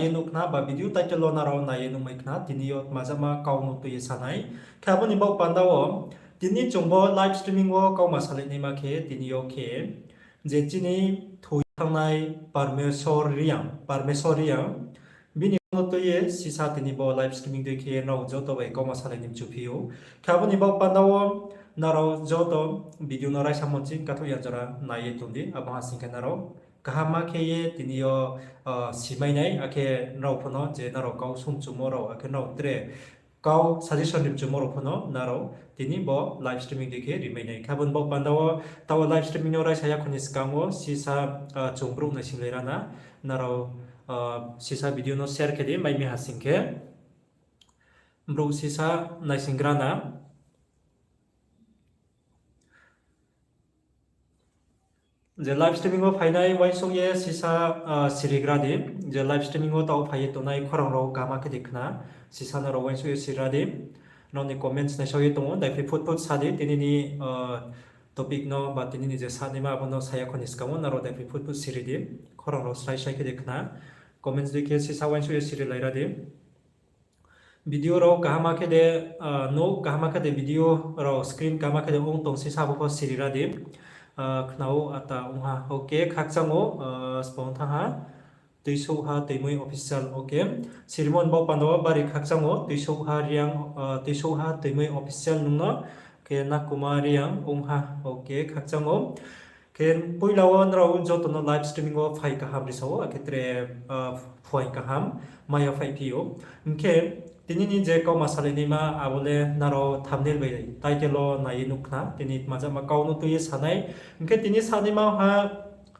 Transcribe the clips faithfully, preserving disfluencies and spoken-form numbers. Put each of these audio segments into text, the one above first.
ye nuh khna ba video title wo nrao nai ye nuhmai khna, tini yo tmajakma kau no tui ye sa nai. Khe abo ni baoh panda wo, tini chung bo live streaming wo kauma salai naima khe, tini yo khe, je chini thoi ye thanngnai Parmeswar Reang, Parmeswar Reang, bini kau no tui ye sisa tini bo live streaming dei khe nrao joto bai kauma salai ni mchuphi ou. Khe abo ni baoh panda wo nrao joto video no raisa mo ching kathouh ya jora nai ye tong di, abo ha sing khe nrao kaham ma khe ye tini yo, simai nai, akhe nrao pho no je nrao kau sung mchumo rao, akhe nrao tre kau suggestion ri mchumo rao pho no nrao tini bo live streaming dei khe rimai nai. Khe abo ni baoh panda wo taoh wo live streaming no raisa yakho ni skang wo sisa, chung brouh naising lai ra na, nrao, sisa video no share khe di, mai mi ha sing khe brouh sisa naising gra na. Je live streaming wo phainai uaingsouh ye sisa, sirigra di. Je live streaming wo taoh phai ye tongnai khorang rao kaham khe de khna, sisa nrao uaingsouh ye sirigra di. Nrao ni comments naisao ye tong ou, daiphroi phut phut sa di, tini ni, topic no ba tini ni je sanaima abo no sa yakho ni skang wo nrao daiphroi phut phut siri di. Khorang rao srai srai khe de khna, comments dei khe sisa uaingsouh ye siri lai ra di. Video rao kaham khe de, nouh kaham khe de video rao screen kaham khe de ong tong sisa abo pho sirigra di. Khna ou ata ong ha, okay, khakchang ou, spong thanng ha. Tuisouhha Toimoi Official, okay. Sirimo ni baoh panda wo bari khakchang ou, Tuisouhha Reang, Tuisouhha Toimoi Official nung no, khe Nakuma Reang ong ha, okay, khakchang ou. Khe poila wo nrao joto no live streaming wo phai kaham ri sa ou, akhe tre, phuaing kaham mai ya phaiphi ou. Hing khe tini ni je kauma salai naima abo le nrao thumbnail bai title wo nai ye nuh khna, tini tmajakma kau no tui ye sa nai. Hing khe tini sanaima ha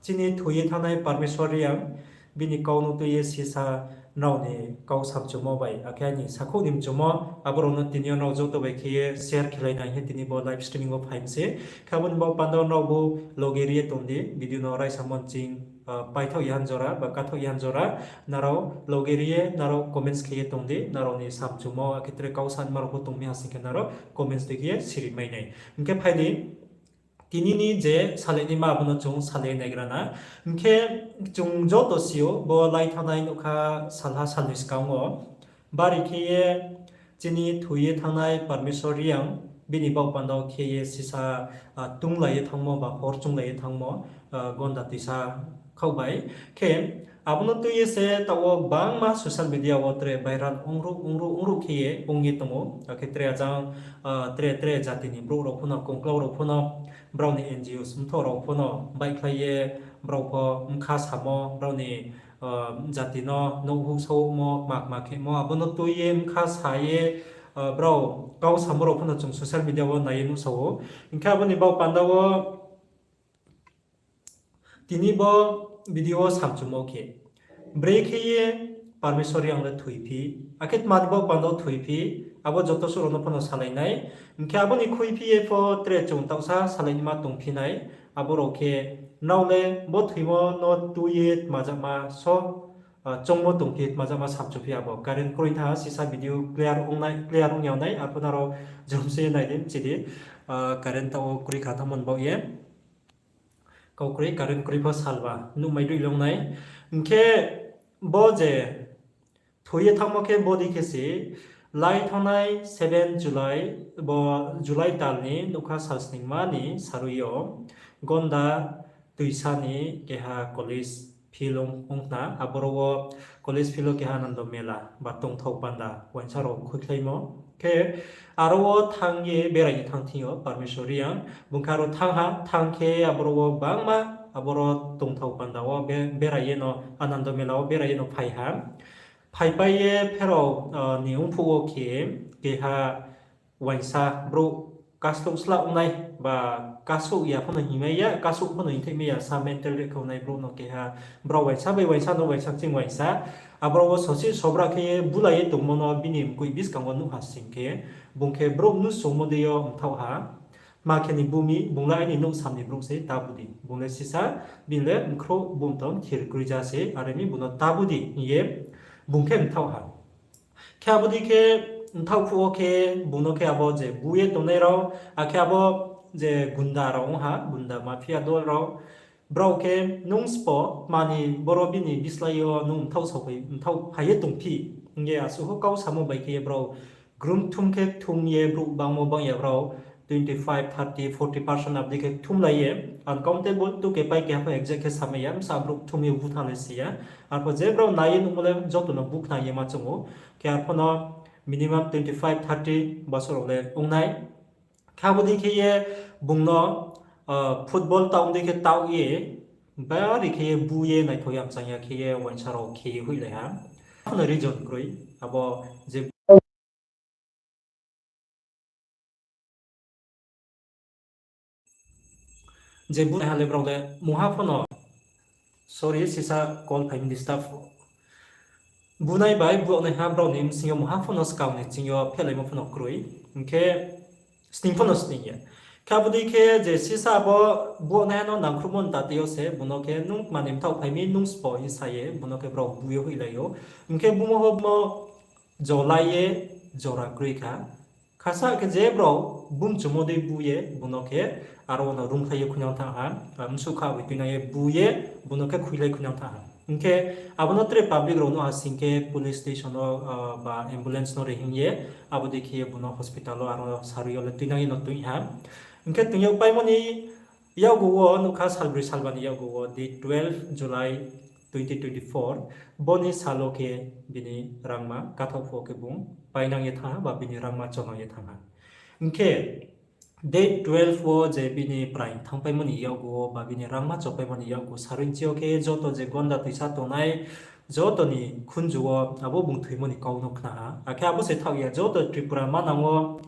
chini thoi ye thanngnai Parmeswar Reang, bini kau no tui ye sisa nrao ni kau sa mchumo bai, akhe aini sakhouh ni mchumo, abo rao no tini yo nrao joto bai khe ye share khe lai nai hing ye tini bo live streaming wo phai mi se. Khe abo ni baoh panda wo nrao bo loge ri ye tong di, video no raisa mo ching, paithaoh ya jora ba kathaoh ya jora, nrao loge ri ye nrao comments khe ye tong di, nrao ni sa mchumo akhe tre kau sanaima rao pho tong mi ha sing khe nrao comments dei khe ye siri mai nai. Hing khe phai di, tini ni je salai naima abo no chung salai naigra na. Hing khe chung joto si ou, bo lai thanngnai nougkha salha salnoi skang wo bari khe ye chini thoi ye thanngnai Parmeswar Reang, bini baoh panda wo khe ye sisa, tunglai ye thanngmo ba hor chunglai ye thanngmo, gonda tuisa khaoh bai. Khe abo no tui ye se taoh wo gbangma social media wo tre viral ongruh ongruh ongruh khe ye ong ye tong ou. Akhe tre ajang, tre tre jati ni brouh rao pho no, kongklau rao pho no, brao ni N G Os mthoh rao pho no baihkhlai ye brao pho bkha samo, brao ni jati no nouhhuh saohmo, kma kma khemo, abo no tui ye bkha sa ye, brao kau samo rao pho no chung social media wo nai ye nuhsao ou. Hing khe abo ni baoh panda wo tini bo video wo sa mchumo khe, brekhe ye Parmeswar Reang le thoiphi, akhe tma ni baoh panda wo thoiphi, abo joto suh rao no pho no salai nai. Hing khe abo ni khuiphi ye pho tre chung taohsa salai naima tongphi nai. Abo rao khe, nrao le bo thoimo no tui ye tmajakma so, choungmo tongphi, tmajakma sa mchuphi abo. Current kroi thanng ha, sisa video clear ong ya nai, arphuh nrao jom se nai di, mchi di. Current taoh wo kroi kha thanngmo ni baoh ye. Kau kroi, current kroi pho salba nuhmai dui long nai. Hing khe bo je thoi ye thanngmo khe bodei khe se, lai thanngnai seven July, bo July tal ni nougkha sal sningma ni sarui yo, Gonda tuisa ni keha college field ong khna, aboro wo college field wo keha Anando Mela ba tongthao panda uaingsa rao khuikhlaimo. Khe aro wo thanng ye berai ye thanng thing yo Parmeswar Reang, bung khe aro thanng ha, thanng khe aboro wo gbangma aboro tongthao panda wo berai ye no, Anando Mela wo berai ye no phai ha. Phaipai ye pherao ni ongphuh wo khe keha uaingsa brouh kasouh sla ong nai ba kasouh ya pho no hingmai ya, kasouh pho no hingthaihmai ya sa mental reh khe ong nai brouh no keha, brao uaingsa bai uaingsa no uaingsa kching uaingsa, aboro wo sosi sobra khe ye bulai ye tongmo no bini mkoih buskang wo nuh ha sing khe, bung khe brouh nuhsungmo dei yo mthaoh ha. Tma khe ni bu mi, bung le aini nouh sam ni brouh se, ta bu di. Bung le sisa, bini le bkhrouh bumtong thir kroi ja se, are mi bung no ta bu di hing ye bung khe mthaoh ha. Khe abo dei khe mthaoh phuh wo khe bung no khe abo je bu ye tongnai rao, akhe abo je gunda rao ong ha, gunda mafia dol rao, Brao khe nung sbo mani boro bini bislái yo nung mthaoh saophai, mthaoh phai ye tongphi, hing ye asuh kau samo bai khe ye brao grum kthum khe kthum ye brouh bangmo bang ya brao twenty five, thirty, forty percent abo dei khe kthumlai ye, uncountable to khe pai keha pho exact khe samai ya, bsa brouh kthum ye búthanglai si ya. Arphuh je brao nai ye nuhmo le joto no búkhna ye ma choung ou. Khe arphuh no minimum twenty five, thirty bosor rao le ong nai. Khe abo dei khe ye bung no football taoh dei khe taoh ye, bari khe ye bú ye naithao ya mchang ya khe ye uaingsa rao khe ye hoihlai ha. Abo no reason kroi, abo je je búnaiha le brao le mungha pho no, sorry, sisa call phai mi disturb. Búnai bai búyagnaiha brao ni bsing yo mungha pho no skang ni ching yo phehlaimo pho no kroi, hing khe sning pho no sning ya. Khe abo dei khe je sisa abo búyagnaiha no nangkhruhmo ni tate yo se bung no khe nung mani mthaoh phai mi nung sbo hing sa ye bung no khe brao bú ye hoihlai ou. Hing khe búmo pho bmo jolai ye jora kroi kha. Khasa khe je brao bumchumo dei bú ye bung no khe aro no rungkhlai ye khuinang thanng ha, bsuh kha bai tuinang ye bú ye bung no khe khuilai khuinang thanng ha. Hing khe abo no tre public rao no ha sing khe police station wo ba ambulance no rehing ye abo dei khe ye bung no hospital wo aro sarui yo le tuinang ye no tuing ha. Hing khe tuing yagpaimo ni yakgu wo nuh kha salbroi salba ni yakgu wo date twelve July twenty twenty four, bo ni sal wo khe bini rangma kathaoh phuh wo khe bung painang ye thanng ha ba bini rangma chonang ye thanng ha. Hing khe date twelve wo je bini praing thanngpaimo ni yakgu wo ba bini rangma chopaimo ni yakgu sarui chi yo khe joto je gonda toisa tongnai joto ni khunju wo abo bung thoimo ni kau no khna ha. Akhe abo se thaoh ya, joto Tripura manang wo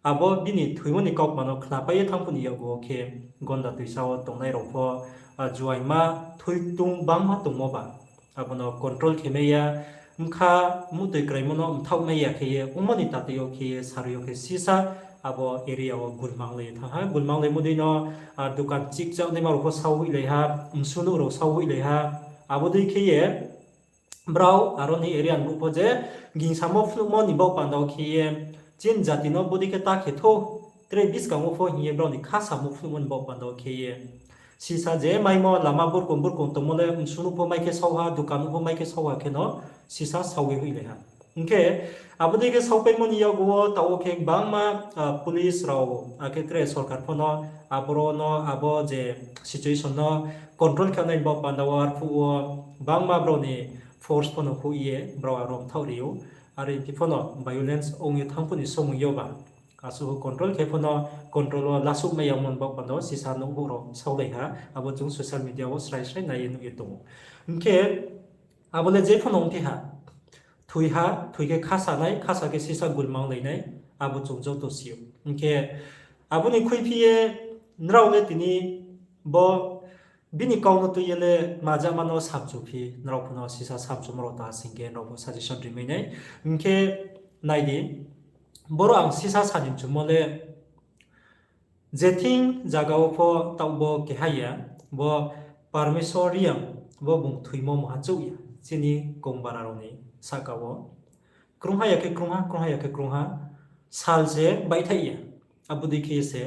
abo bini thoimo ni kautma no khnapai ye thanng phuh ni yakgu wo khe gonda toisa wo tongnai rao pho, juaingma thoitung bangma tongmo ba, abo no control khe mai ya, bkha muhtoi kraimo no mthaoh mai ya khe ye ongmo ni tate yo khe ye sarui yo khe sisa abo area wo gulmanglai ye thanng ha. Gulmanglaimo dei no dukan chikchak naima rao pho sao hoihlai ha, msunuh rao sao hoihlai ha. Abo dei khe ye brao aro ni area ni brouh pho je gingsamo phnuhmo ni baoh panda wo khe ye chini jati no bodei khe ta khe thou, tre buskang wo pho hing ye brao ni khasamo phnuhmo ni baoh panda wo khe ye sisa je maimo lama burkong burkong tongmo le msunuh pho mai khe sao ha, dukan no pho mai khe sao ha khe no sisa sao ye hoihlai ha. Hing khe abo dei khe saopaimo ni yakgu wo taoh wo khe gbangma police rao akhe tre sorkar pho no aboro no abo je situation no control khe nai ni baoh panda wo arphuh wo gbangma brao ni force pho no hoih ye brao aro mthaoh ri ou. Are phi pho no violence ong ye thanng phuh ni somoi yo ba asuh control khe pho no control wo lasuh mai ya ongmo ni baoh panda wo sisa nouhbouh rao saolai ha, abo chung social media wo srai srai nai ye nuh ye tong ou. Hing khe abo le je pho no ongphi ha, thoi ha, thoi khe khasa nai, khasa khe sisa gulmanglai nai, abo chung joto si ou. Hing khe abo ni khuiphi ye nrao le tini bo bini kau no tui ye le majama no samchuphi, nrao pho no sisa samchumo rao ta sing khe nrao pho suggestion rimai nai. Hing khe nai di, boro ang sisa sani mchumo le je thing zaga wo pho taoh bo keha ya, bo permission ri ya, bo bung thoimo mungha chouh ya chini kongbara rao ni sahka wo. Krungha ya khe krungha, krungha ya khe krungha, sal se baihthai ya. Abo dei khe se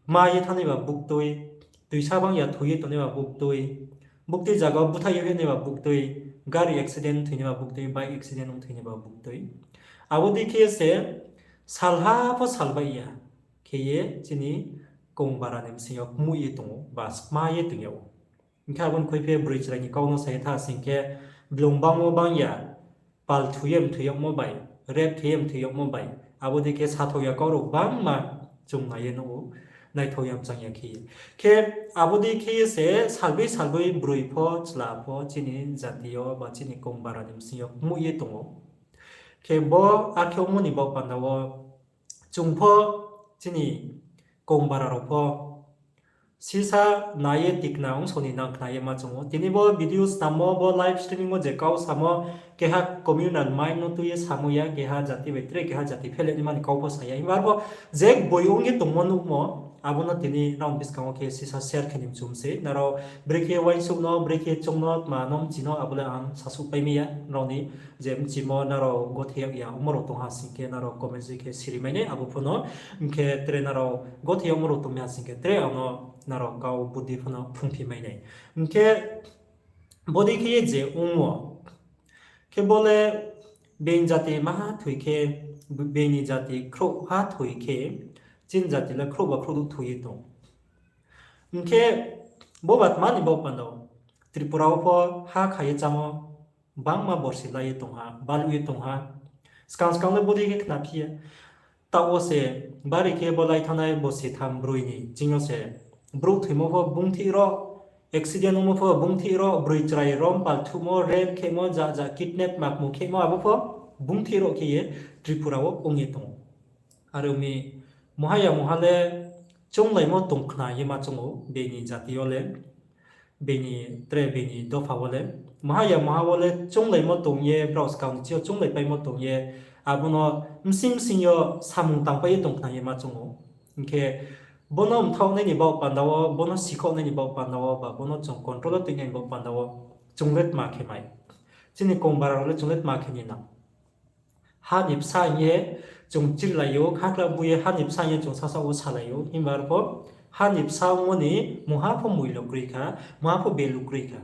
ma ye thanngnai ba buktui, tuisa bang ya thoi ye tongnai ba buktui, buktui zaga wo búthaih ye hoihnai ba buktui, gari accident thoinai ba buktui, bike accident ong thoinai ba buktui. Abo dei khe se salha pho sal baih ya khe ye chini kongbara ni bsing yo kmuih ye tong ou ba skma ye tong yag ou. Hing khe abo ni khuiphi ye broi chrai ni kau no sa ye tha sing khe, blung bangmo bang ya, pal thoi ye mthoi yagmo bai, rape thoi ye mthoi yagmo bai, abo dei khe sathao ya kau rao gbangma chung nai ye nuh ou, naithao ya mchang ya khe ye. Khe abo dei khe ye se salboi salboi broi pho chla pho chini jati yo ba chini kongbara ni bsing yo kmuih ye tong ou. Khe bo akhe ongmo ni baoh panda wo chung pho chini kongbara rao pho sisa nai ye tikna ongso ni nang khna ye ma choung ou. Tini bo video snammo, bo live streaming wo je kau samo, keha communal mind no tui ye samo ya, keha jati bai tre keha jati phehlehnaima ni kau pho sa ya. Himba arpho je boi ong ye tongmo nuhmo, Abo no tini nrao ni buskang wo khe sisa share khe ni mchum se. Nrao brekhe uaingsouh no, brekhe choung no, tma no mchi no, abo le ang sasuh pai mi ya. Nrao ni je mchimo nrao gothei yag ya omo rao tong ha sing khe nrao comment se khe siri mai nai abo pho no. Hing khe tre nrao gothei yag omo rao tong mi ha sing khe tre ang no nrao kau budi pho no phrungphi mai nai. Hing khe bodei khe ye je ongmo khe bo le being jati maha thoi khe, being ni jati khrouhha thoi khe, chini jati le khrouhba khrouhduh thoi ye tong. Hing khe bo ba tma ni baoh panda wo Tripura wo pho ha kha ye chámo bangma borsi la ye tong ha, baluh ye tong ha. Skang skang le bodei khe khnaphi ye. Taoh wo se bari khe bo lai thanngnai bo sitham broi ni ching yo se brouh thoimo pho bungthih ro, accident ongmo pho bungthih ro, broi chrai rom pal thuhmo, rape khemo, ja ja kidnap makmu khemo abo pho bungthih ro khe ye Tripura wo ong ye tong ou. Are ong mi, muha ya muha le chounglaimo tong khna ye ma choung ou, bini jati yo le, bini tre bini dopha wo le. Muha ya muha wo le chounglaimo tong ye, brao skang ni ching yo chounglaipaimo tong ye, abo no bsing bsing yo samung tangpai ye tong khna ye ma choung ou. Hing khe bo no mthaoh nai ni baoh panda wo, bo no sikhouh nai ni baoh panda wo, ba bo no chung control wo tuinai ni baoh panda wo, chung le tma khe mai. Chini kongbara rao le chung le tma khe ni nang. Ha ni bsa hing ye chung chirlai ou, khakla bu ye ha ni bsa hing ye chung sasaoh wo salai ou. Himba arpho ha ni bsa ongmo ni mungha pho moilo kroi kha, mungha pho value kroi kha.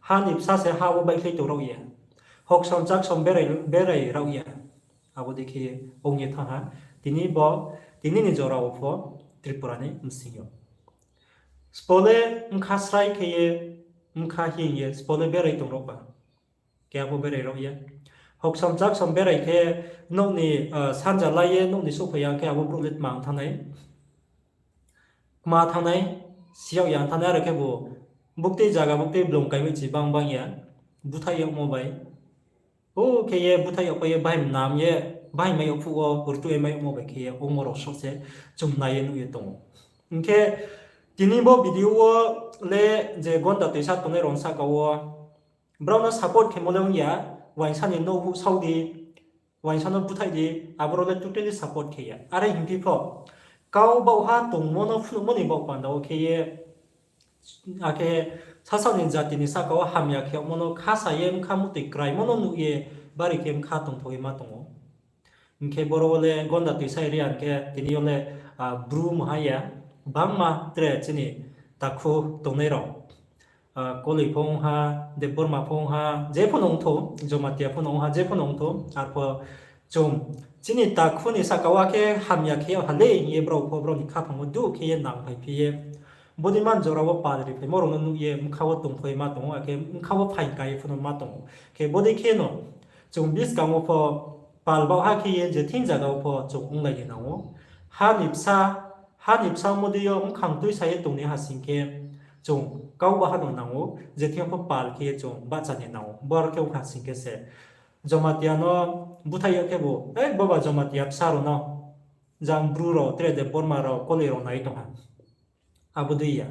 Ha ni bsa se ha wo baihkhlai tong rao ya. Hoksom chaksom berai, berai rao ya. Abo dei khe ong ye thanng ha. Tini bo, tini ni jora wo pho Tripura ni bsing yo. Sbo le bkha srai khe ye, bkha hing ye, sbo le berai tong rao ba. Keha pho berai rao ya. Hoksom chaksom berai khe nouh ni, ah, sanja lai ye nouh ni souhphai ya khe abo brouh le tma ong thanng nai. Kma thanng nai, si yag ya thanng nai, are khebu buktui zaga buktui blung kaimai chi bang bang ya, búthaih yagmo bai. O khe ye búthaih yagpai ye bahai mnam ye, bahai mai yag phuh wo rtuh ye mai yagmo bai khe ye ongmo rao soh se chung nai ye nuh ye tong ou. Hing khe tini bo video wo le je gonda toisa tongnai rao ni sahka wo, brao no support khemo le ong ya, uaingsa ni nouh huh sao di, uaingsa no búthaih di, aboro le totally support khe ya. Are hingphi pho, kau baohha tongmo no phnuhmo ni baoh panda wo khe ye, akhe sasaoh ni jati ni sahka wo hamya khe yagmo no khasa ye bkha mutoi kraimo no nuh ye, bari khe bkha tongthou ye ma tong ou. Hing khe boro wo le gonda toisa ri ya hing khe tini yo le, ah, Bru maha ya, bangma tre chini takhu tongnai rao. Ah, Koloi pho ong ha, Debbarma pho ong ha, je pho no ong thou, Jamatia pho no ong ha, je pho no ong thou, arpho chung chini takhu ni sahka wo khe hamya khe yag ha le hing ye brao pho brao ni khaphang wo duh khe ye nangphaiphi ye. Bodei man jora wo pal riphaimo rao no nuh ye bkha wo tongthou ye ma tong ou, akhe bkha wo phaing ka ye pho no ma tong ou. Khe bodei khe no chung buskang wo pho pal baohha khe ye je thing zaga wo pho chung onglai ni nang ou. Ha ni bsa, ha ni bsa ongmo dei yo bkhang tuisa ye tong ni ha sing khe chung kau baohha no nang ou, je thing yo pho pal khe ye chung bahcha ni nang ou. Boro khe ong ha sing khe se Jamatia no búthaih yag khebu, e, bo ba Jamatia bsa rao no, jang Bru rao, tre Debbarma rao, Koloi rao nai tong ha. Abo dei ya.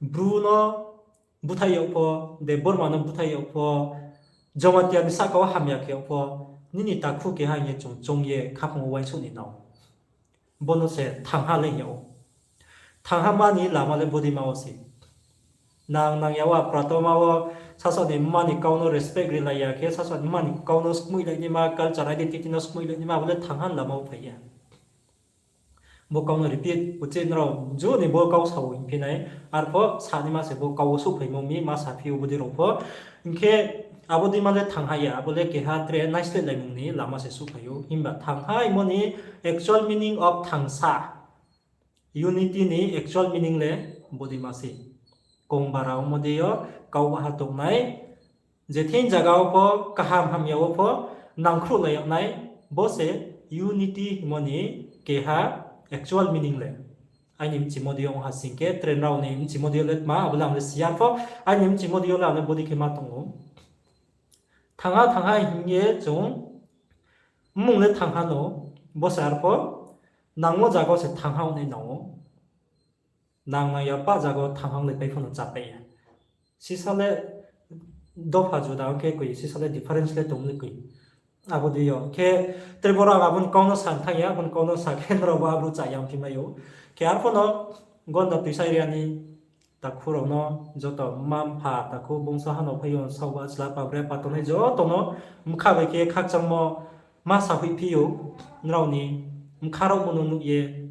Bru no búthaih yag pho, Debbarma no búthaih yag pho, Jamatia ni sahka wo hamya khe yag pho, nini takhu keha hing ye chung choung ye khaphang wo uaingsouh ni nang ou. Bo no se thangha le hing yag ou. Thangha ma ni lama le bodei ma wo se. Nang nang ya wo prato ma wo, sasaoh ni mma ni kau no respect rilai ya khe, sasaoh ni mma ni kau no skmoihlai naima, culture identity no skmoihlai naima, abo le thangha ni lama wo phai ya. Bo kau no repeat uchih nrao jo ni bo kau sa wo hingphi nai, arpho sa naima se bo kau wo souhphaimo mi ma saphi ou bodei rao pho. Hing khe abo dei ma le thangha ya, abo le keha tre naisleh laimung ni lama se souhphai ou. Himba thangha hingmo ni actual meaning of thangsa, unity ni actual meaning le bodei ma se. Kongbara ongmo dei yo kau baohha tongnai, je thing zaga wo pho, kaham hamya wo pho, nangkhruhlai yag nai, bo se unity hingmo ni keha actual meaning le. Aini mchimo dei yo ong ha sing khe, tre nrao ni mchimo dei yo le tma, abo le ang le si ya pho, aini mchimo dei yo le ang le bodei khe ma tong ou. Thangha thangha hing ye chung, mmung le thangha no, bo se arpho, nangmo zaga wo se thangha ong nai nang ou. Nang nang ya pah zaga wo thangha onglaipai pho no chápai ya. Sisa le dopha juda ong khe koi, sisa le difference le tong le koi. Abo dei yo. Khe tre boro ang abo ni kau no sa thanng ya, abo ni kau no sa khe nrao bo abru cha yang phi mai ou. Khe arphuh no gonda tuisa area ni takhu rao no joto mma mpha takhu bungsa ha no phai yo saohba chla pa bre pa tongnai joto no bkha bai khe khakchangmo ma sa hoih phi ou, nrao ni bkha rao mo no nuh ye.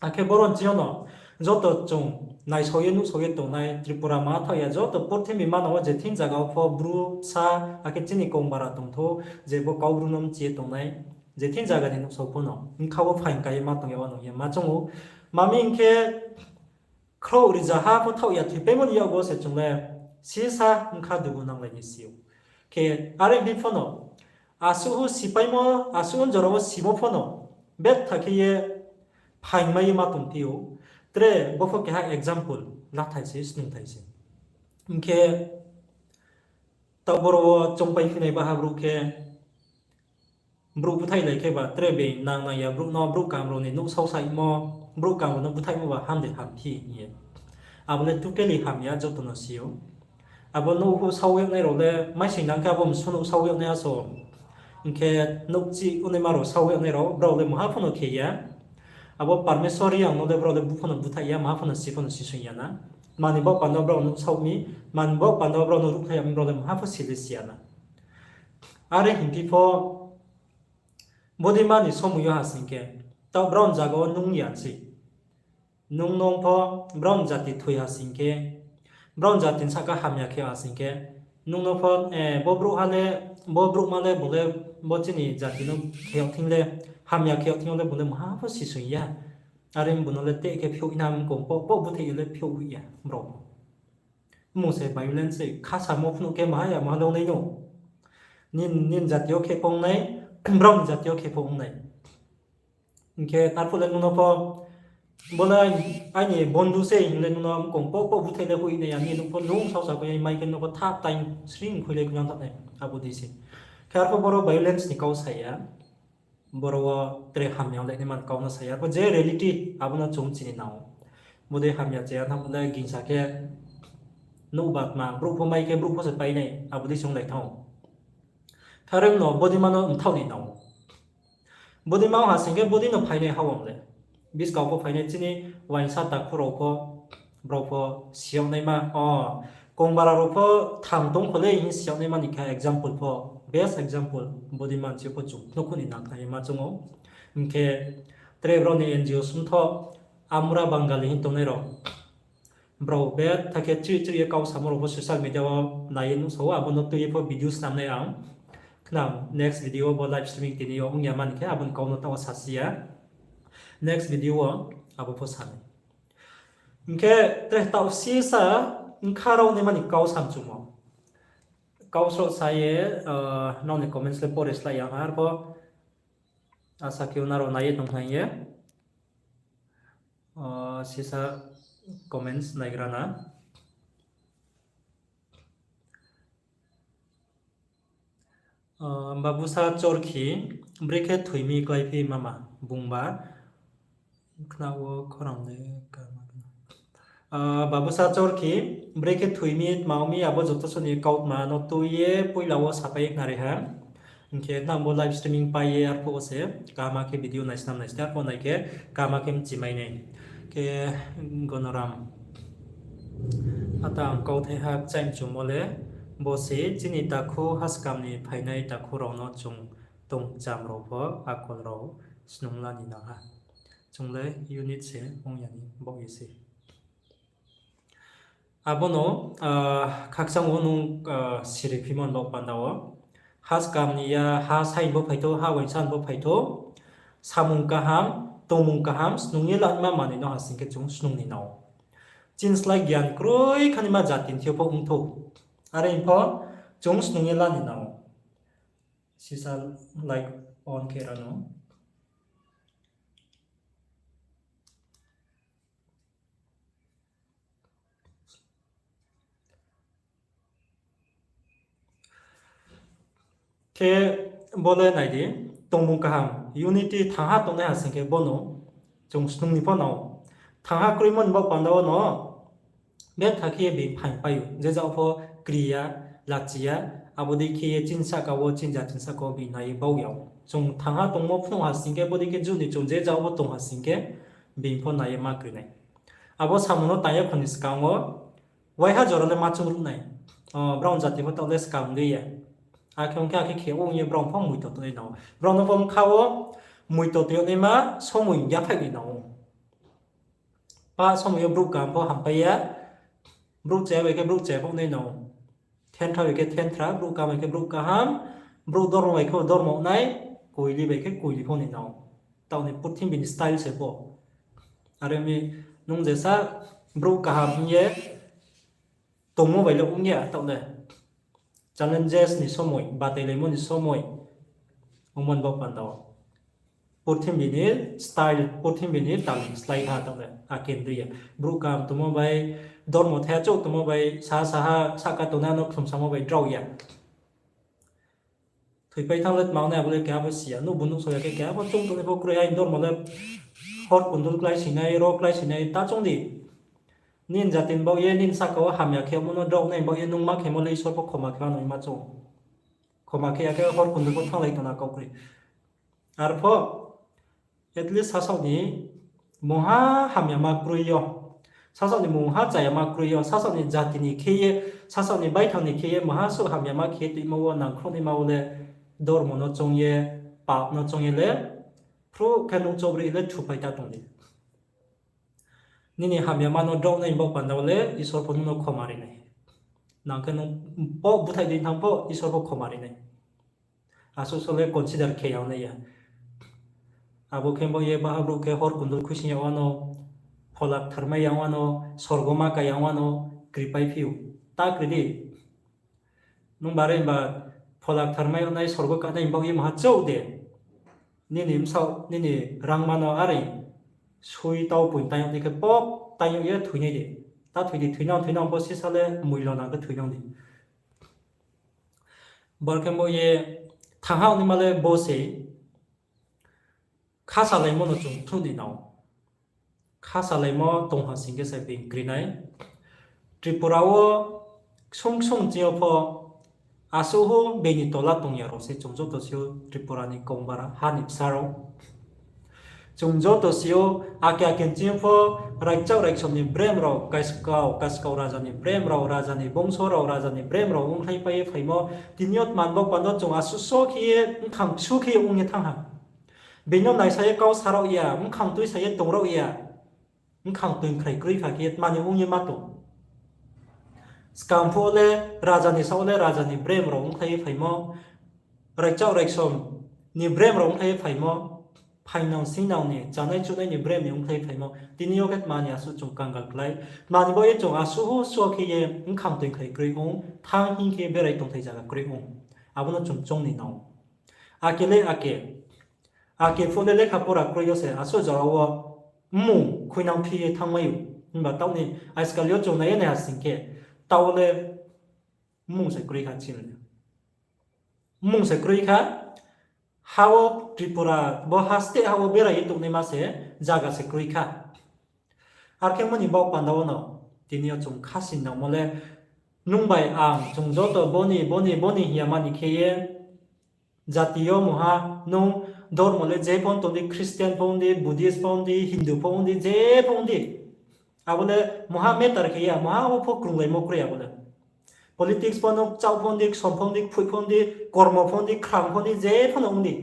Akhe boro ni ching yo no joto chung naisao ye nuhsao ye tongnai Tripura ma thaoh ya joto purthimbi manang wo je thing zaga wo pho bru bsa, akhe chini kong bara tong thou, je bo kau bru no mchi ye tongnai, je thing zaga ni nuhsao pho no bkha wo phaing ka ye ma tong ya, wa nung ye ma choung ou. Mami hing khe khrouh rizaha pho thaoh ya thoipaimo ni yakgu se chung le sisa bkha dugu nanglai ni si ou. Khe are hing pho no, asuh sipaimo, asuh jora wo simo pho no, betha khe ye phaingmai ye ma tongphi ou. Tre bo pho keha example, lathai se, snungthai se. Hing khe, taoh boro wo choungpai phinai baha brouh khe, brouh búthaihlai khe ba, tre being nang nang ya brouh no, brouh kam rao ni nuhsao saimo, brouh kam rao no búthaihmo ba ham de hamphi hing ye. Abo le totally hamya, joto no si ou. Abo nouhhu sao yagnai rao le, maising nang khe abo msu nouh sao yagnai aso. Hing khe nouhchih onaima rao sao yagnai rao, brao le maha pho no khe ya. Abo Parmeswar Reang no le brao le bu pho no búthaih ya, maha pho no si pho no sisoing ya na. Mani baoh panda brao no sao mi, mani baoh panda brao no ruhkhlai ya mi, brao le maha pho si le si ya na. Are hingphi pho, bodei ma ni somoing yo ha sing khe, taoh brao ni zaga wo nung ya sei. Nung nung pho, brao ni jati thoi ha sing khe, brao ni jati ni sahka hamya khe ha sing khe, nung no pho, bo brouhha le, bo brouhma le, bung le, bo chini jati no khe yag thing le, hamya khe yag thing yo le, bung le maha pho sisoing ya. Are bung no le teh khe phiouh na mkong pho, pho búthaih yo le phiouh hoih ya, brao pho. Mmung se violence se, khasamo phnuh khe maha ya maha le ong nai no. Nini jati yo khe pho ong nai, brao ni jati yo khe pho ong nai. Hing khe arphuh le nung no pho, bo le aini bondhu se hing le nung no mkong pho pho búthaih le hoih nai ya, nini nouh pho nung saosa khe ya, mai khe nung no pho thap tai sring khui le khuinang thanng nai, abo dei se. Khe arphuh boro violence ni kau sa ya. Boro wo tre hamya lai naima ni kau no sa ya. Arphuh je reality, abo no chung chini nang ou. Bodei hamya chaya thanng le gingsa khe nouh ba tma, brouh pho mai khe brouh pho se pai nai, abo dei se onglai thanng ou. Khe are no bodei ma no mthaoh ni nang ou. Bodei ma ong ha sing khe bodei no phainai ha ong le. Buskang pho phainai chini uaingsa takhu rao pho, brao pho si yag naima, o, kongbara rao pho thang tong kho le hing si yag naima ni khe example pho, best example, bodei ma ni si pho chung phnuh khuh ni nang khnai ma choung ou. Hing khe tre brao ni N G O sumtho, Amura Bangali hing tongnai rao. Brao betha khe chrih chrih ye kau samo rao pho social media wo nai ye nuhsao, abo no tui ye pho video snam nai ang. Khnang next video wo bo live streaming tini yo ong ya mani khe abo ni kau no taoh wo sasi ya. Next video wo abo pho sa nai. Hing khe tre taoh sisa bkha rao naima ni kau samchumo. Kau sroh sa ye, nrao ni comments le pore slái ya ha arpho. Asa khe nrao nai ye tong khnai ye. Sisa comments naigra na. Babusa Chorkhi, brekhe thoi mi kláiphi mama, bungba, khna wo khorang le kama. Babusa Chorkhi, brekhe thoi mi tma ong mi abo joto soni kautma no tui ye poila wo sapai ye khnari ha. Hing khe nang bo live streaming pai ye arphuh wo se kaham khe video naisnam naisnam arphuh nai khe kaham khe mchimai nai. Khe Gonoram. Ata ang kauthai ha kchaih mchumo le, bo se chini takhu haskam ni phainai takhu rao no chung tongcham rao pho akol rao snung la ni nang ha. Chung le unit se ong ya ni baoh ye se. Abo no, khakchang wo nung, siri phimo ni baoh panda wo. Haskam ni ya, ha saing bo phai thou, ha uaingsa ni bo phai thou. Samung kaham, tongmung kaham, snung ye la naima manoi no ha sing khe chung snung ni nang ou. Chini slái gyan kroi kha naima jati ni thing yo pho ong thou. Are hing pho, chung snung ye la ni nang ou. Sisa light on khe ra no. Khe bo le nai di, tongmung kaham, unity thangha tongnai ha sing khe bo no chung snung ni pho nang ou. Thangha kroimo ni baoh panda wo no, betha khe ye being phaing pai ou, je jao pho kri ya, lachi ya, Abo dei khe ye chini sahka wo, chini jati ni sahka wo bini nai ye bau ya. Chung thangha tongmo phnuh ha sing khe, bodei khe juni chung je jao bo tong ha sing khe, bini pho nai ye ma kri nai. Abo samung no tang ya kho ni skang wo, waiha jora le ma chung ruh nai. O, brao jati pho taoh le skang dei ya. Akhe ong khe, akhe khe ong ye brao pho moito tong nai nang ou. Brao no pho bkha wo moito tong yag naima somoi yaphaih ni nang ou. Pa somoi yo brouh kaham pho hampai ya, brouh chaya bai khe brouh chaya pho nai nang ou. Thenthra bai khe thenthra, brouh kaham bai khe brouh kaham, brouh dormo bai khe dormo nai, koili bai khe koili pho nai nang ou. Taoh ni purthimbi ni style se pho. Are mi nung jesa brouh kaham hing ye tongmo bai le ong ya taoh le. Challenges ni somoi, batailaimo ni somoi ongmo ni baoh panda wo. Purthimbi ni style, purthimbi ni taling slái ha taoh le, ake dei ya. Brouh kaham tongmo bai, dormo thaiha chouh tongmo bai, saha saha sahka tongnai no khlumsamo bai drao ya. Thoipai thanng le tma ong nai abo le keha pho si ya. Nuhbu nuhsao ya khe keha pho choung tongnai pho kroi, aini dormo le hor kundul kláisoinai, ro kláisoinai, ta choung di. Nini jati ni baoh ye, nini sahka wo hamya khe omo no drao nai baoh ye, nung ma khemo le Isor pho khoma khe ma nai ma choung. Khoma khe ya khe hor kundul pho thannglai tong na kau kroi. Arpho, at least sasaoh ni mungha hamyama kroi yo, sasaoh ni mungha chayama kroi yo, sasaoh ni jati ni khe ye, sasaoh ni baithang ni khe ye, mungha suh hamyama khe ye tuimo wo nangkhruhnaima wo le, dormo no choung ye, pap no choung ye le, phruh khe nung chobroi le thupai ta tong di. Nini hamyama no drao nai baoh panda wo le Isor pho nung no khoma ri nai. Nang khe nung pho búthaih dei thanng pho Isor pho khoma ri nai. Asuh so le consider khe ya nai ya. Abo khe bo ye baha brouh khe hor kundul khuising ya wano, phola ktharmai ya wano, sorgo ma ka ya wano, kripai phi ou. Ta kri di. Nung bare ba phola ktharmai yag nai, sorgo kanai baoh ye maha chouh de. Nini bsaoh, nini rangma no are sui tau poing taing yag ni khe pok taing yag ye thoinai de. Ta thoi di, thoinang, thoinang bo sisa le moilo nang khe thoinang di. Bar khe bo ye thangha naima le bo se khasalaimo no chung thruh ni nang ou. Khasalaimo tong ha sing khe se being kri nai. Tripura wo ksung ksung ching yo pho asuh hu being ni tola tong ya rao se chung joto si ou Tripura ni kongbara ha ni bsa rao. Chung joto si ou ake ake ching yo pho raikchaoh raiksom ni brem rao, kaiskau, kaiskau raja ni brem rao, raja ni bongso rao, raja ni brem rao ongkhlaipai ye phaimo, tini yo tma ni baoh panda chung asuh so khe ye, bkhang su khe ye ong ye thanng ha. Being no naisa ye kau sa rao ya, bkhang tuisa ye tong rao ya, bkhang toingkhrai kroi kha khe ye tma ni ong ye ma tong. Skang phuh wo le raja ni saoh wo le raja ni brem rao ongkhlai ye phaimo, raikchaoh raiksom ni brem rao ongkhlai ye phaimo, phaingnang singnang ni, chanai chunai ni brem ni ongkhlai ye phaimo, tini yo khe tma ni asuh chung kangal klái, tma ni baoh ye chung asuh hu so khe ye bkhang toingkhrai kroi ong, thanng hing khe berai tongthai zaga kroi ong. Abo no chung choung ni nang ou. Ake le ake, ake phuh le lekha pora kroi yo se asuh jora wo mmung khuinang phi ye thanngmai ou. Himba taoh ni ajkal yo chung nai ye nai ha sing khe, taoh le mmung se kroi kha chini le. Mmung se kroi kha, ha wo Tripura, bo ha state ha wo berai ye tongnaima se zaga se kroi kha. Ar khe mo ni baoh panda wo no, tini yo chung khasi nangmo le, nung bai ang, chung joto bo ni, bo ni, bo ni hing ya ma ni khe ye, jati yo mungha, nung dormo le je pho tong di, Christian pho ong di, Buddhist pho ong di, Hindu pho ong di, je pho ong di. Abo le mungha matter khe ya, mungha abo pho krunglaimo kroi abo le. Politics pho no kchaoh pho ong di, ksom pho ong di, kphoih pho ong di, kormo pho ong di, khrang pho ong di, je pho no ong di.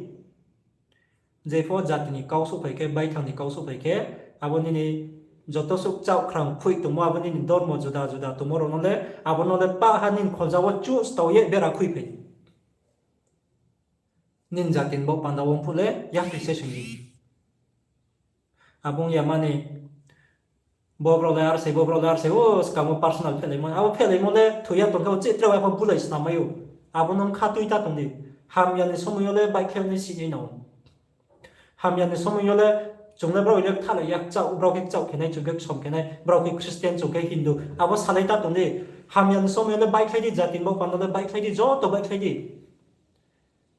Je pho jati ni kau souhphai khe, baithang ni kau souhphai khe, abo nini joto suh kchaoh khrang kphoih tongmo, abo nini dormo juda juda tongmo rao no le, abo no le pah ha nini kholza wo chuh stao ye bera khuiphai di. Nini jati ni baoh panda wo phuh le yakri se sing di. Abo ong ya mani, bo brao le ar se, bo brao le ar se, o skang wo personal phehlaimo, abo phehlaimo le thoi ya tong khe o chih tre wai pho bulai snam mai ou. Abo no kha tui ta tong di. Hamya ni somoi yo le baihkhlai ni si nai nang ou. Hamya ni somoi yo le chung le brao le kthalai ya, kchaoh, brao khe kchaoh khe nai, chung khe ksom khe nai, brao khe Christian, chung khe Hindu, abo salai ta tong di. Hamya ni somoi yo le baihkhlai di, jati ni baoh panda le baihkhlai di, joto baihkhlai di.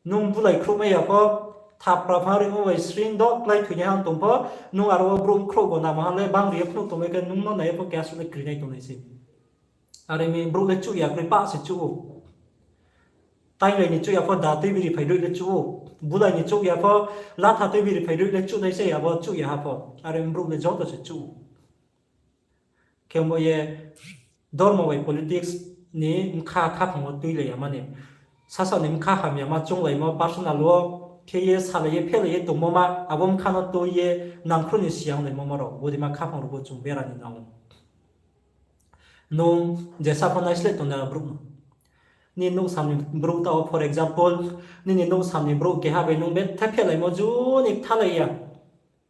Nung bulai khruhmai ya pho, thapra phang rimo bai sring do klái thoinai ha tong pho, nung aro wo brouh khrouh go nama ha le bang ri ye phnuh tongmai khe nung no nai ye pho keha suh le kri nai tongnai se. Are mi brouh le chuh ya kroi, pah se chuh ou. Tainglai ni chouh ya pho da tuibiri phai roih le chuh ou. Bulai ni chouh ya pho latha tuibiri phai roih le chuh nai se, abo chuh ya ha pho. Are brouh le joto se chuh ou. Khe bo ye dormo bai politics ni bkha khaphang wo tuilai ya mani. Sasaoh ni bkha hamyama chounglaimo personal wo khe ye salai ye phehlai ye tongmo ma, abo bkha no tui ye nangkhruh ni siyang laimo ma rao, bodeima khaphang rao bo chung bera ni nang ou. Nung jesa pho naisleh tongnai brouh no. Nini nouhsam ni brouh taoh wo, for example, nini nouhsam ni brouh keha bai nung betha phehlaimo juni kthalai ya.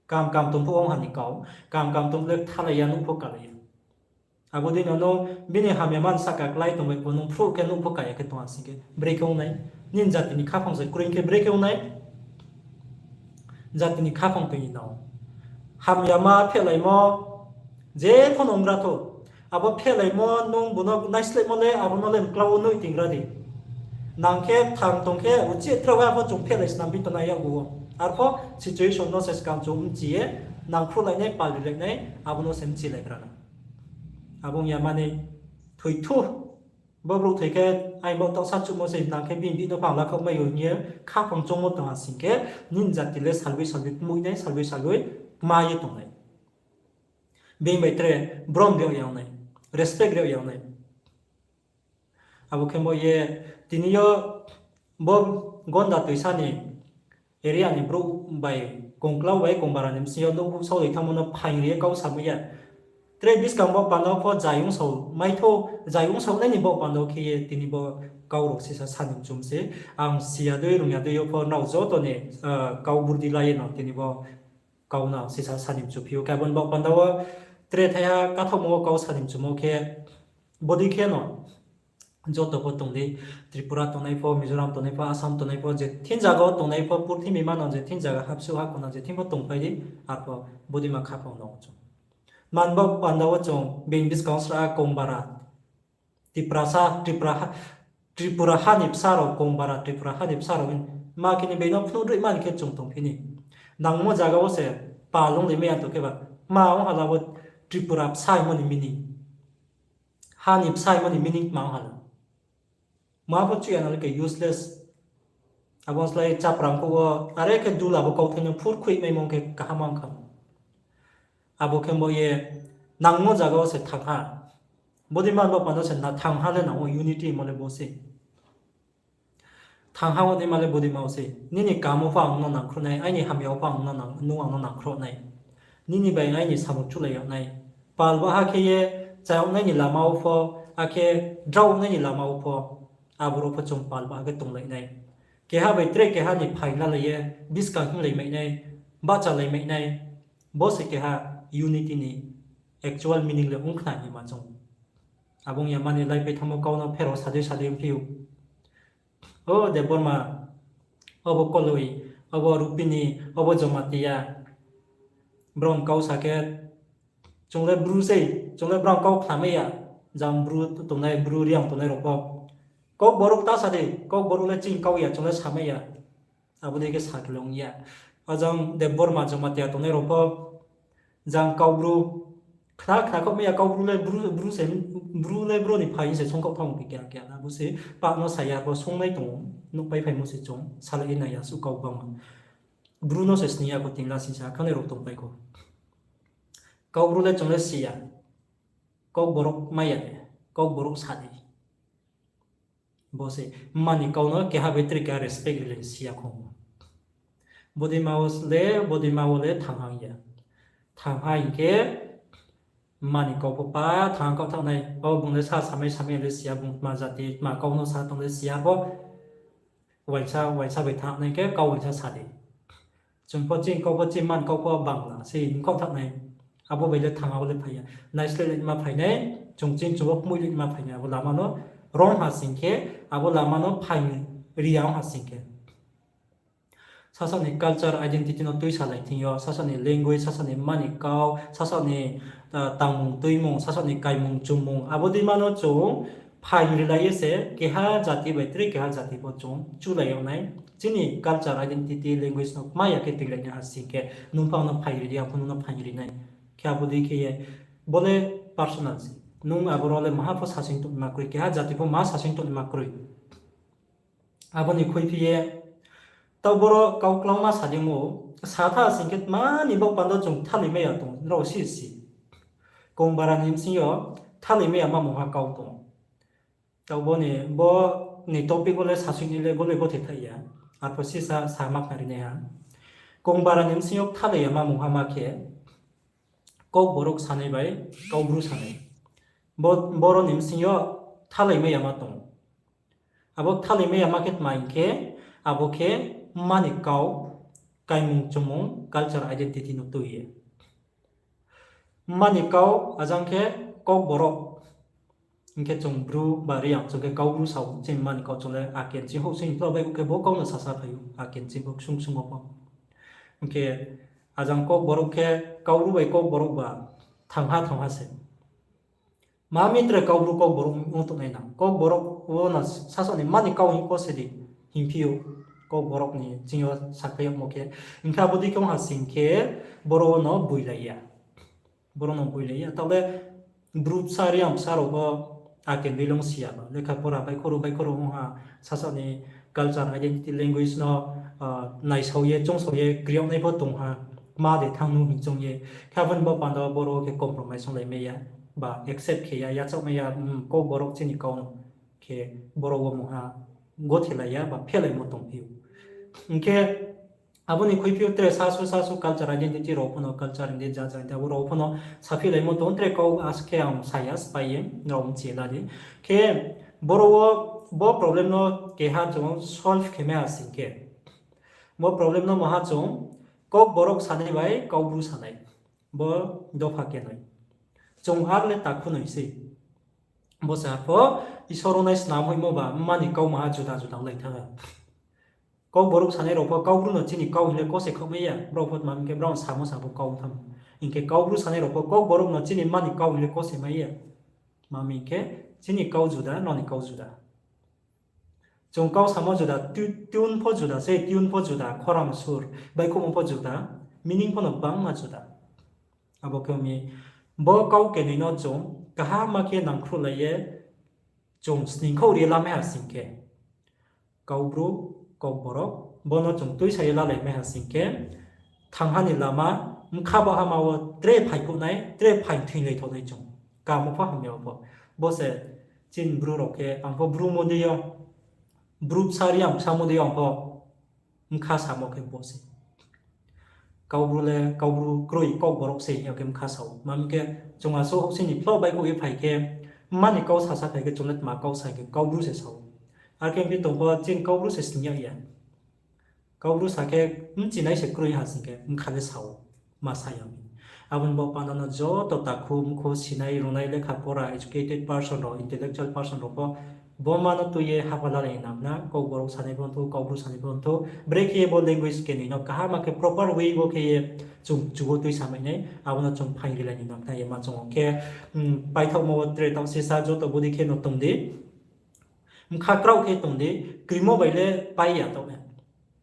Kam kam tong phuh ong ha ni kau, kam kam tong le kthalai ya, nuh pho kalai ya. Abo dei no nung bini hamya man sahka klái tong bai pho nung phruh khe nuh pho ka ya khe tong ha sing khe, brekhe ong nai? Nini jati ni khaphang se kroi khe brekhe ong nai? Jati ni khaphang tong ni nang ou. Hamyama phehlaimo, je pho no ong ra thou. Abo phehlaimo nung bo no naislehmo le, abo no le mklau wo noih tingra di. Nang khe thang tong khe, uchih trao ha pho chung phehlai snam phi tongnai yakgu wo. Arpho situation no se skang chung mchi ye, nangkhruhlai nai, palrilai nai, abo no se mchilai gra na. Abo ong ya mani, thoi thu. Bo brouh thoi khe, aini bo taohsa chuhmo se, nang khe bini bihih no pho ang lakhaoh mai ou hing ye, khaphang choungmo tong ha sing khe, nini jati le salboi salboi kmoih nai, salboi salboi kma ye tong nai. Bini bai tre brom ri yag ya ong nai, respect ri yag ya ong nai. Abo khe bo ye tini yo bo Gonda toisa ni area ni brouh bai kongklau bai kongbara ni bsing yo nouh saolai thanngmo no phaing ri ye kau samai ya. Tre buskang bo panda wo pho zai ong sao mai thou, zai ong sao nai ni bo panda wo khe ye tini bo kau rao sisa sa ni mchum se. Ang si ya dei, rung ya dei yo pho nrao joto ni, ah, kau burdi la ye no tini bo kau no sisa sa ni mchuphi ou. Khe abo ni bo panda wo tre thaiha kathaohmo wo kau sa ni mchumo khe, bodei khe no joto pho tong di, Tripura tongnai pho, Mizoram tongnai pho, Assam tongnai pho, je thing zaga wo tongnai pho, purthimbi mano je thing zaga hapsuh ha kona je thing pho tongpai di, arpho bodeima khaphang no chung. Man bo panda wo chung bini buskang wo sra kongbara, Tiprasa, Tripura ha, Tripura ha ni bsa rao, kongbara Tripura ha ni bsa rao, ma khe ni bini no phnuh droih mani khe chung tongphi ni. Nangmo zaga wo se pal ong lai mai ya tong khe ba, ma ong hala bo Tripura bsa hingmo ni meaning. Ha ni bsa hingmo ni meaning ma ong hala. Ma pho chuh ya na le khe useless. Abo slái chaprang kho wo, are khe dula bo kauthai no phur khuih maimo khe kaham ong kha. Abo khe bo ye nangmo zaga wo se thang ha. Bodeima bo panda se na thang ha le nang ou, unity mo le bo se. Thang ha wo deima le bodeima wo se. Nini kamo pho ang no nangkhruh nai, aini hamya wo pho ang no nang, nung ang no nangkhruh nai. Nini bai aini samung chulai yag nai. Pal baha khe ye chayag nai ni lama wo pho, akhe drao nai ni lama wo pho, aboro pho chung pal baha khe tonglai nai. Keha bai tre keha ni phaing lalai ye, buskang hinglai mai nai, bahchalai mai nai, bo se keha unity ni actual meaning le ong khna hima chung. Abo ong ya mani laipai thanngmo kau no pherao sadei sadei ongphi ou. O Debbarma, obo Koloi, obo Rupini, obo Jamatia. Brao ni kau sa khe, chung le Bru sei, chung le brao ni kau khnamai ya. Jang Bru tongnai, Bru Reang tongnai rao pho. Kokborok ta sa di, Kokborok le chini kau ya, chung le samai ya. Abo dei khe sa khe le ong ya. O jang Debbarma Jamatia tongnai rao pho, jang Kaubru, khna khna khaoh mai ya, Kaubru le Bru, Bru se, Bru le Bru ni phaing se songkhaoh thanng khe keha keha na, bo se pah no sa ya, bo songnai tong ou, nuhpai phaimo se chung, salai ye nai ya suh kau bangma. Bru no se sning ya kho ting la sing se, akhanai rao tongpai kho. Kaubru le chung le si ya, Kokborok mai ya de, Kokborok sa di. Bo se, mma ni kau no keha bai tre keha respect rilai si ya kho. Bodeima wo le, bodeima wo le thang ha ya. Thang ha hing khe, mma ni kau pho pa, thang kau thanng nai, o bung le sa samai samai le si ya, bung tma jati, tma kau no sa tong le si ya bo. Uaingsa, uaingsa bai thanng nai khe, kau uaingsa sa di. Chung pho chini kau pho chini mma ni kau pho Bangla se hing khaoh thanng nai. Abo bai le thang ha wo le phai ya. Naisleh le ma phai nai, chung chini chung wo kmoih le ma phai nai. Abo lama no rom ha sing khe, abo lama no phaing ri ya ong ha sing khe. Sasaoh ni culture identity no tuisalai thing yo, sasaoh ni language, sasaoh ni mma ni kau, sasaoh ni, ah, tangmung tuimung, sasaoh ni kaimung chumung, abo deima no chung phaing rilai ye se keha jati bai tre keha jati pho chung chulai yag nai. Chini culture, identity, language no kma ya khe tuilai nai ha sing khe, nung pho ang no phaing ri di, ang pho nung no phaing ri nai. Khe abo dei khe ye, bo le personal se. Nung aboro le maha pho sasing tongnaima kroi, keha jati pho maha sasing tongnaima kroi. Abo ni khuiphi ye, taoh boro kau klauma sa di ou, sa tha sing khe tma ni baoh panda chung thalai mai ya tong rao si si. Kongbara ni bsing yo thalai mai ya ma mungha kau tong. Taoh bo ni, bo ni topic wo le sasoing ni le bo le gothe thai ya. Arpho sisa sa ma khnari nai ha. Kongbara ni bsing yo thalai ya ma mungha ma khe, Kokborok sanai bai Kaubru sanai. Bo, boro ni bsing yo thalai mai ya ma tong. Abo thalai mai ya ma khe tma hing khe, abo khe mma ni kau, kaimung chumung, culture identity no tui ye. Mma ni kau, ajang khe Kokborok. Hing khe chung Bru ba Reang, chung khe Kaubru sao, chini mma ni kau chung le aken ching houh sing phlao bai khe bo kau no sasa phai ou, aken ching bo ksung ksung wo pho. Hing khe ajang Kokborok khe Kaubru bai Kokborok ba thangha thangha se. Ma mi tre Kaubru Kokborok ong tongnai nang. Kokborok wo no sasaoh ni mma ni kau hing ko se di, hingphi ou, Kokborok ni ching yo sakhlai yagmo khe. Hing khe abo dei khe ong ha sing khe, boro wo no boilai ya. Boro no boilai ya. Taoh le Bru bsa Reang bsa rao pho aken dei long si ya ba. Lekha pora baihkhouh rao baihkhouh rao ong ha, sasaoh ni culture, identity, language no naisao ye, choungsao ye, kri yagnai pho tong ha. Kma de thanng nu hing choung ye. Khe abo ni baoh panda boro wo khe compromise onglai mai ya, ba accept khe ya, yachaoh mai ya, Kokborok chini kau no. Khe boro wo mungha gothelai ya, ba phelaimo tongphi ou. Hing khe abo ni khuiphi ou tre sasu sasu culture identity rao pho no, culture hing di ja ja hing di abo rao pho no saphilaimo tong, tre kau as khe ang sa ya, spái ye, rao mchi la di. Khe boro wo bo problem no keha chung solve khe mai ha sing khe, bo problem no maha chung Kokborok sanai bai Kaubru sanai. Bo dopha kenoi. Chung ar le takhu noi sei. Bo se arpho Isor ongnai snam hoihmo ba mma ni kau maha juda juda onglai thanng ha. Kokborok sanai rao pho Kaubru no chini kau hing le kose khaoh mai ya, brao pho tma hing khe brao samo sabo kau tham. Hing khe Kaubru sanai rao pho Kokborok no chini mma ni kau hing le kose mai ya. Tma hing khe chini kau juda, nrao ni kau juda. Chung kau samo juda, tu-, tune pho juda sei, tune pho juda, khorang sur, baihkhouhmo pho juda, meaning pho no gbangma juda. Abo khe mi, bo kau kenoi no chung kaham ma khe nangkhruhlai ye, chung sningkhouh ri lamai ha sing khe, Kaubru, Kokborok, bo no chung tuisa ye lalai mai ha sing khe, thangha ni lama, bkha bahama wo tre phaikuh nai, tre phai thoilai thao nai chung. Kamo pho hamya pho. Bo se chini Bru rao khe, ang pho Bru mo dei yo, Bru bsa Reang bsa mo dei yo ang pho, bkha samo khe bo se. Kaubru le, Kaubru kroi, Kokborok se hing ye khe bkha sao. Tma hing khe chung asuh houhsing ni phlao baihkhouh ye phai khe, mma ni kau sasa phai khe chung le tma kau sa hing khe Kaubru se sao. Ar khe mphi tong pho chini Kaubru se sning yag ya. Kaubru sa khe bchinai se kroi ha sing khe bkha le sao, ma sa ya mi. Abo ni baoh panda no joto takhu mkhu sinai runai lekha pora educated person rao, intellectual person rao pho bo ma no tui ye hapha lalai nang khna, Kokborok sanai pho ongthou, Kaubru sanai pho ongthou, brekhe ye bo language kenoi no kaham ma khe proper way wo khe ye chung chu wo tuisa mai nai, abo no chung phaing rilai ni nang khna ye ma chung o khe, paithaohmo wo tre taoh sisa joto bodei khe no tong di. Bkha kraoh khe tong di, krimo bai le pai ya taoh nai.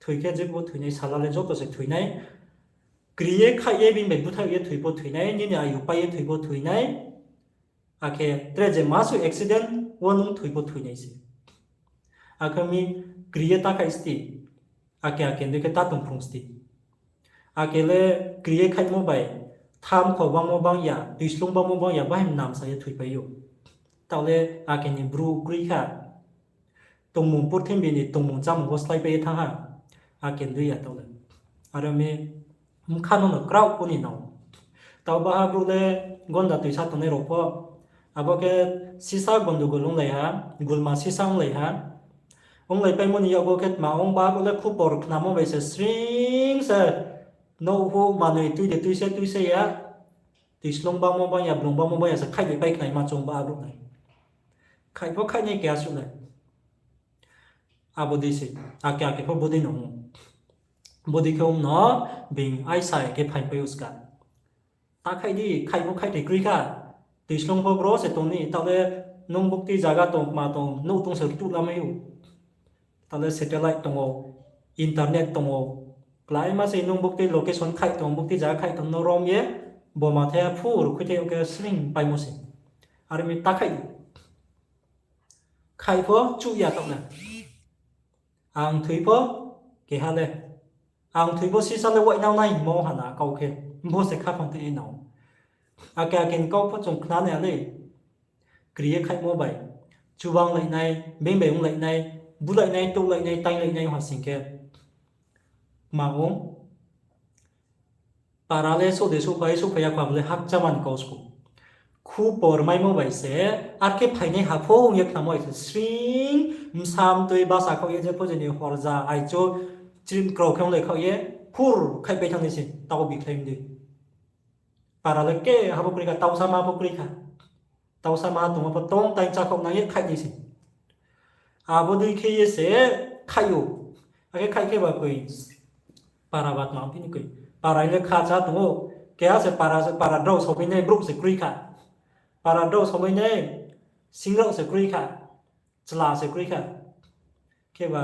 Thoi khe je bo thoi nai, sala le joto se thoi nai. Kri ye khaih ye bini bai búthaih ye thoi pho thoi nai, nini ayu pai ye thoi pho thoi nai. Akhe tre je masuh accident wo nung thoi pho thoi nai se. Akhe mi kri ye ta khaih sti. Ake ake dei khe ta tongphrung sti. Ake le kri ye khaihmo bai, thamkho bangmo bang ya, tuislung bangmo bang ya, bahai mnam sa ye thoipai ou. Taoh le ake ni Bru kroi kha. Tongmung purthimbi ni tongmung chámung wo sláipai ye thanng ha. Ake dei ya taoh le. Aro mi bkha no no kraoh pho ni nang. Taoh baha brouh le gonda toisa tongnai rao pho. Abo khe sisa gondogol onglai ha, gulma sisa onglai ha. Onglaipaimo ni yakgo khe tma ong ba, abo le khupor khnamo bai se sring se nouhhuh manoi tui de tui se tui se ya. Tuislung bangmo bang ya, blung bangmo bang ya se khaih de pai khnaima chung ba abo nai. Khaih pho khaih nai keha suh nai. Abo dei se, ake ake pho bodei no ong. Bodei khe ong no, being aisa khe phaingpai ou ska. Ta khaih di, khaih pho khaih de kroi kha. Tuislung pho bro se tong ni, taoh le nung buktui zaga tong, kma tong, nouh tong se rtuh lamai ou. Taoh le satellite tong ou, internet tong ou. Kláima se nung buktui location khaih tong, buktui zaga khaih tong no rom ye, bo mathai ya phu rkhuithai ou khe sring paimo se. Are mi ta khaih di. Khaih pho chuh ya taoh le. Ang thoi pho, keha le, ang thoi pho sisa le wainang nai hingmo hana kau khe, bo se khaphang tui nai nang. Ake ake ni kau pho chung khna nai ya le. Kri ye khaihmo bai, chubang lai nai, beng bai ong lai nai, bulai nai, touhlai nai, tainglai nai ha sing khe, ma ong. Para le souh de souhphai, souhphai ya khe abo le hakchama ni kau sku. Khupor maimo bai se, ar khe phainai ha pho ong ye khnamo bai se, sring, bsa mtoi basa khaoh ye je pho je ni horja, aichu, chrim krao khe onglai khaoh ye, phur khaihpai thanng nai se, tao bikhlai mdei. Para le ke ha pho kroi kha, tausa ma pho kroi kha. Tausa ma tongmo pho tong taing chá khaoh nang ye khaih nai se. Abo dei khe ye se khaih ou. Akhe khaih khe ba koi. Para ba tma phi ni koi. Para le kha chá tong ou. Keha se para, para drao somai nai brouh se kroi kha. Para drao somai nai singrao se kroi kha. Chla se kroi kha. Khe ba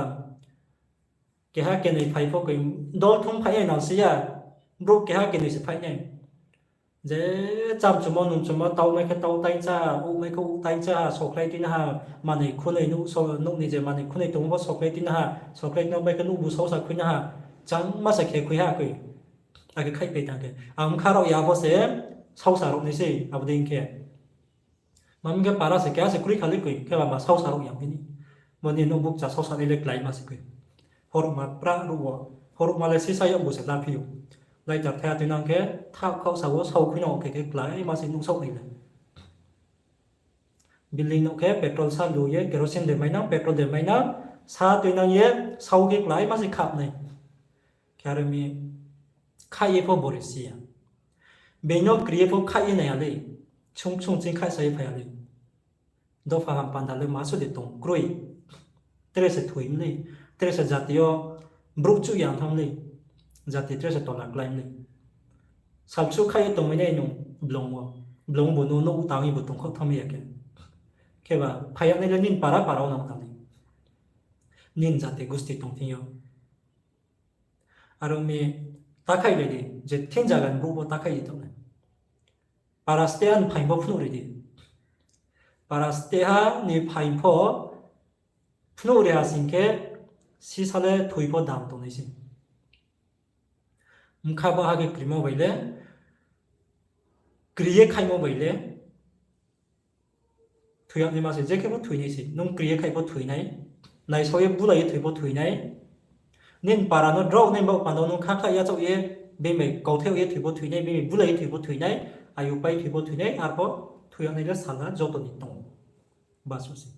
keha kenoi phai pho koi, dol thum phai nai nang si ya, brouh keha kenoi se phai nai. Je chámchumo nungchumo, tau mai khe tau taing chá, ouh mai khe ouh taing chá, sokhlai tuinaiha, manoi khunoi nuh so-, nuh ni je manoi khunoi tongmo pho sokhlai tuinaiha, sokhlai tuinaiha bai khe nuhbu sausa khuinaiha, changma se khe khui ha koi. Akhe khaihpai tang khe. Ang bkha rao ya pho se sausa rao nai sei, abo dei khe. Mami khe para se keha se kroi kha le koi, khe ba ma sausa rao ya phi ni. Bo ni nouhbukcha sausa nai le kláima se koi. Horuhma pra ruh wo, horuhma le sisa yagbu se la phi ou. Lighter thaiha tuinang khe, thaoh khaohsa wo sao khui nang khe khe kláima se nuhsaoh nai le. Building nouh khe petrol sa lu ye, kerosene de mai nang, petrol de mai nang, sa tuinang ye, sao khe kláima se khap nai. Khe are mi khaih ye pho bore si ya. Being no kri ye pho khaih ye nai ya le. Sung sung ching khaihsa ye phai ya le. Dopha ham panda le ma suh de tong kroi. Tre se thoi mlei. Tre se jati yo brouh chuh yang thanng mlei. Jati tre se tola klái mlei. Salsuh khaih ye tongmai nai nung blong wo. Blong bo no nouh tang ye bo tongkhaoh thanng ya khe. Khe ba phai ya nai le nini para para wo nang tang nai. Nini jati gusti tong thing yo. Are ong mi ta khaih lai di, je thing zaga ni brouh pho ta khaih ye tong nai. Para steh ha ni phaing pho phnuh ri di. Para steh ha ni phaing pho phnuh ri ha sing khe sisa le thoi pho dam tong nai se. Bkha ba ha khe krimo bai le, kri ye khaihmo bai le, thoi yag naima se, je khe pho thoi nai se. Nung kri ye khaih pho thoi nai, naisao ye bulai ye thoi pho thoi nai. Nini para no drao nai baoh panda nung kha kha yachaoh ye, bini bai kauthai ye thoi pho thoi nai, bini bai bulai ye thoi pho thoi nai, ayu pai thoi pho thoi nai, arpho thoi yag nai le sal ha joto ni tong ou. Basuh se.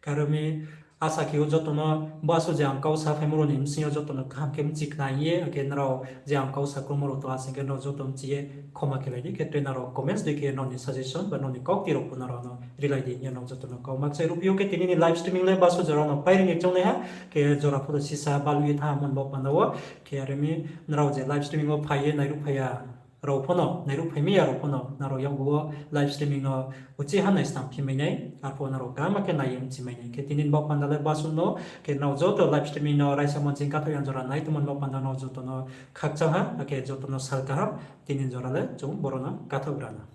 Khe are ong mi asa khe ou joto no basuh je ang kau sa phaimo rao ni bsing yo joto no kaham khe bchi khna ye, akhe nrao je ang kau sa kromo rao tong ha sing khe nrao joto bchi ye khoma khe lai di, khe tre nrao comments dei khe nrao ni suggestion ba nrao ni kaukti rao pho nrao no rilai di hing ye nrao joto no kau ma kchai ruhphi ou. Khe tini ni live streaming le basuh jora no pai ri ni choungnaiha, khe jora pho to sisa balu ye thanng ha mon baoh panda wo, khe are ong mi nrao je live streaming wo phai ye nairuh phai ya rao pho no, nairuh phai mai ya rao pho no, nrao yakgu wo live streaming no uchih ha nai snam phi mai nai, arpho nrao kaham khe nai ye bchi mai nai. Khe tini ni baoh panda le basuh no, khe nrao joto live streaming no raisa mon ching kathoh yang jora nai tongmo ni baoh panda nrao joto no khakchang ha, akhe joto no sal kaham, tini ni jora le chung boro no kathoh gra na.